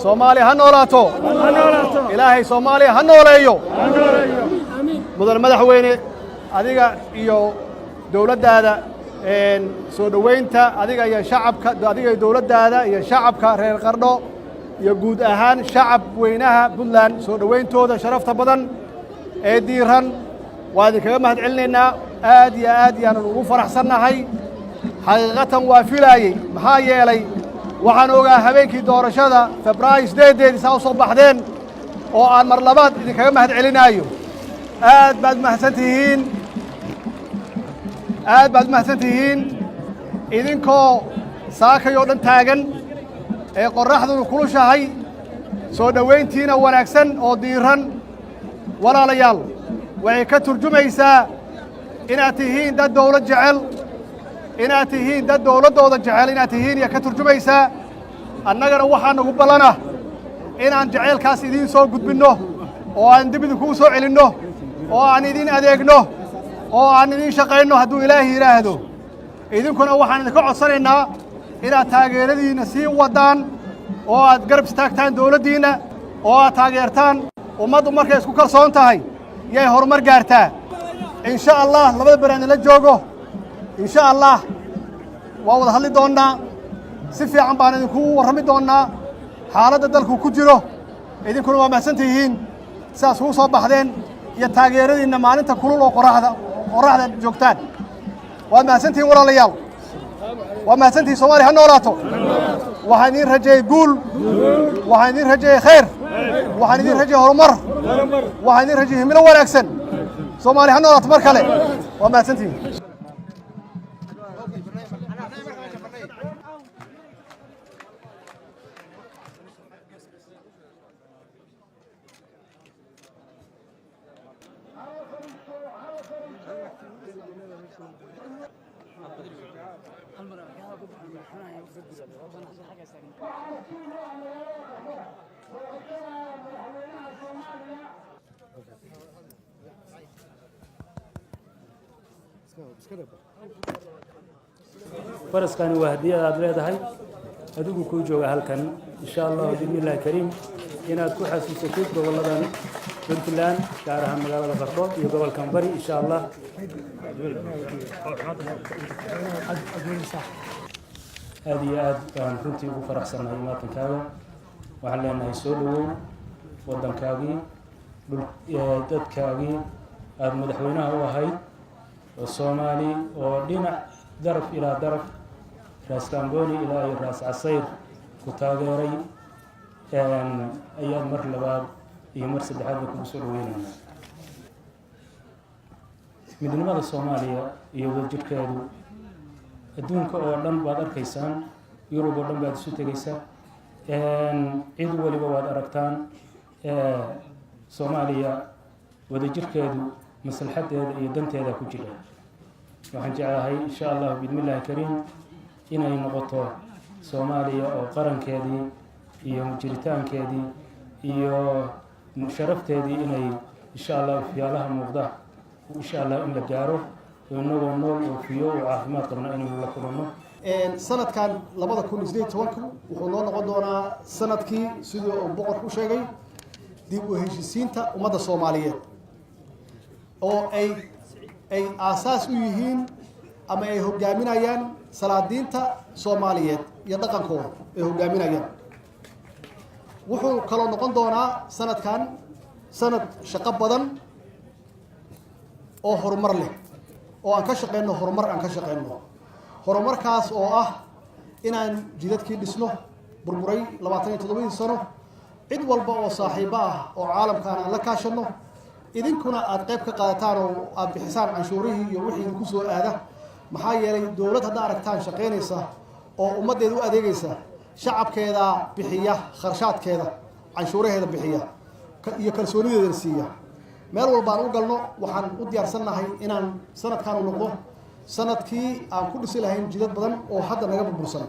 Soomaaliya ha noolaato. Ilaahay Soomaaliya ha nooleeyo. Mudan madaxweyne, adiga iyo dowladdaada soo dhoweynta adiga iyo shacabka, adiga iyo dowladdaada iyo shacabka reer Qardho iyo guud ahaan shacab weynaha Puntland, soo dhoweyntooda sharafta badan ee diiran waa idinkaga mahad celinaynaa. Aad iyo aad yaanan ugu faraxsannahay. Xaqiiqatan waa filaayey, maxaa yeelay waxaan ogaa habeenkii doorashada Febraayo 8-deedii saa u soo baxdeen oo aan mar labaad idinkaga mahad celinaayo. Aad baad mahadsan tihiin, aad baad mahadsan tihiin. Idinkoo saakayoo dhan taagan ee qorraxduna kulushahay, soo dhowayntiina wanaagsan oo diiran, walaalayaal, waxay ka turjumaysaa inaad tihiin dad dawlad jecel, inaad tihiin dad dawladdooda jecel inaad tihiin iyo ka turjumaysaa. Annagana waxaa nagu ballana inaan jaceylkaas idiin soo gudbinno oo aan dib idinkugu soo celinno oo aan idiin adeegno oo aan idiin shaqayno hadduu Ilaahi yidhaahdo. Idinkuna waxaan idinka codsanaynaa inaad taageeradiinna sii waddaan oo aad garab istaagtaan dawladdiinna oo aad taageertaan. Ummaddu markay isku kalsoon tahay yay horumar gaartaa. In sha Allah labada beri aan idinla joogo, in sha Allah waa wada hadli doonnaa, si fiican baan idinku warrami doonnaa xaaladda dalku ku jiro. Idinkuna waa mahadsan tihiin sidaas ugu soo baxdeen iyo taageeradiinna maalinta kulul oo qorraxda joogtaan. Waad mahadsantihiin walaalayaal, waa mahadsantihiin. Soomaaliya ha noolaato. Waxaan idiin rajeeyey guul, waxaan idiin rajeeyey khayr, waxaan idiin rajeeyey horumar, waxaan idiin rajeeyey himilo wanaagsan. Soomaaliya ha noolaato mar kale. Waa mahadsantihiin. Faraskani waa hadiyad aad leedahay adigu kuu jooga halkan, insha Allahu biidnillahi kariim, inaad ku xasuusatid gobolladan Puntland, gaar ahaan magaalada Qardho iyo gobolkan Bari, insha Allah. Aada iyo aad baan runtii ugu faraxsannahay imaatankaaga. Waxaan leenahay soo dhawow waddankaagii, dhul dadkaagii aada madaxweynaha u ahayd oo Soomaali oo dhinac daraf ilaa daraf, Raas Kamboni ilaa iyo Raas Casayr ku taageeray ayaad mar labaad iyo mar saddexaadba kugu soo dhaweynaynaa. Midnimada Soomaaliya iyo wadajirkeedu adduunka oo dhan baad arkaysaan, Yurub oo dhan baad isu tegaysaa, cid waliba waad aragtaan. Soomaaliya wadajirkeedu maslaxadeeda iyo danteeda ku jira. Waxaan jeclahay, insha Allahu biidni Illahi kariim, inay noqoto Soomaaliya oo qarankeedii iyo jiritaankeedii iyo sharafteedii inay, insha Allah, fiyaalaha muuqda, insha Allah, in la gaaro oo inagoo nool oo fiyo oo caafimaad qabna inaynu la kulanno. Sanadkan 2018-ku wuxuu noo noqon doonaa sanadkii, sidii uu boqorku u sheegay, dib u heshiisiinta ummadda Soomaaliyeed oo ay aasaas u yihiin ama ay hogaaminayaan salaadiinta Soomaaliyeed iyo dhaqankooda ay hogaaminayaan. Wuxuu kaloo noqon doonaa sanadkan sanad shaqo badan oo horumar leh oo aan ka shaqeyno horumar, aan ka shaqeyno horumarkaas oo ah inaan jidadkii dhisno burburay 27-dii sano, cid walba oo saaxiibo ah oo caalamkaan aan la kaashano, idinkuna aad qayb ka qaadataan oo aad bixisaan canshuurihii iyo wixii idinku soo aada. Maxaa yeelay, dowlad haddaa aragtaan shaqaynaysa oo ummaddeeda u adeegaysa, shacabkeeda bixiya kharashaadkeeda, canshuuraheeda bixiya iyo kalsoonideedana siiya. Meel walbaan u galno, waxaan u diyaarsannahay inaan sanadkaan u noqdo sanadkii aan ku dhisi lahayn jidad badan oo hadda naga burbursan.